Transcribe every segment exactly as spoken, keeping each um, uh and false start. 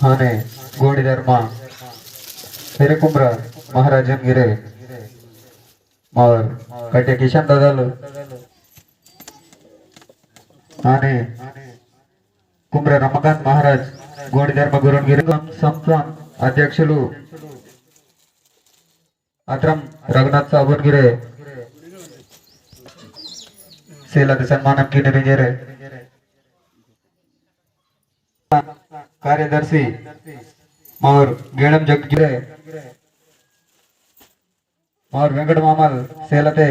आने गोंडी धर्मा पेरे कुमरा महाराजन गिरे मावर कटे किशन दादाल आने कुमरा रमाकांत महाराज गोंडी धर्म गुरुन गिरे संस्थान अध्यक्षुलु अत्रम रघुनाथ साबुन गिरे सेलत सन्मानम कीनर इंजेरे कार्यदर्शी मावर गेड़म जग गिरे मावर वेंकट मामल सेलते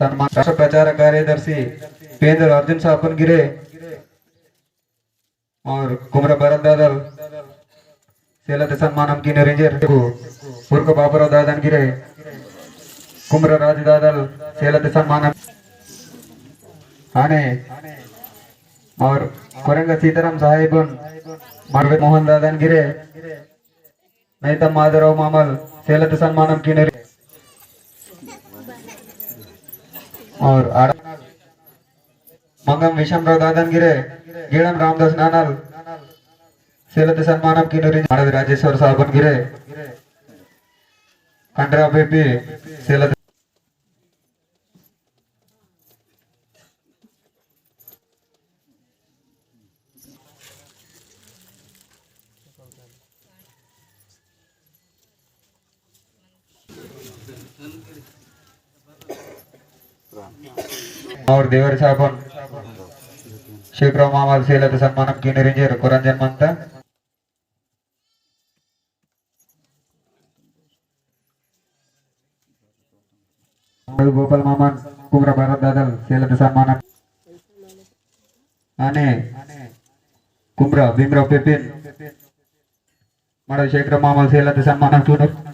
सन्मान राष्ट्र प्रचार कार्यदर्शी पेंदर अर्जुन साबुन गिरे और कुमरा भरत दादल सेलत सन्मानम कीनर इंजेर पुरक बाबुराव दादन गिरे कुमरा राज दादल सेलत सन्मानम आने और कोरंग सीताराम साहेबन मरवे मोहन दादन गिरे नैतम माधवराव मामल सेलत सन्मानम कीनर और आड़ मंगम विषमराव दादन गिरे गेड़म रामदास नानल सेलत सन्मानम कीनर माड़वी राजेश्वर साबुन गिरे कंडरा पेपी सेलत और देवर साबुन शेखराव मामल सेलत सन्मानम कीनर इंजेर कोरंजन मंता गोपाल मामन कुमरा भरत दादल सेलत सन्मानम आने कुमरा भीमराव पेपिन मड़वी शेखर मामल सेलत सन्मानम कीनर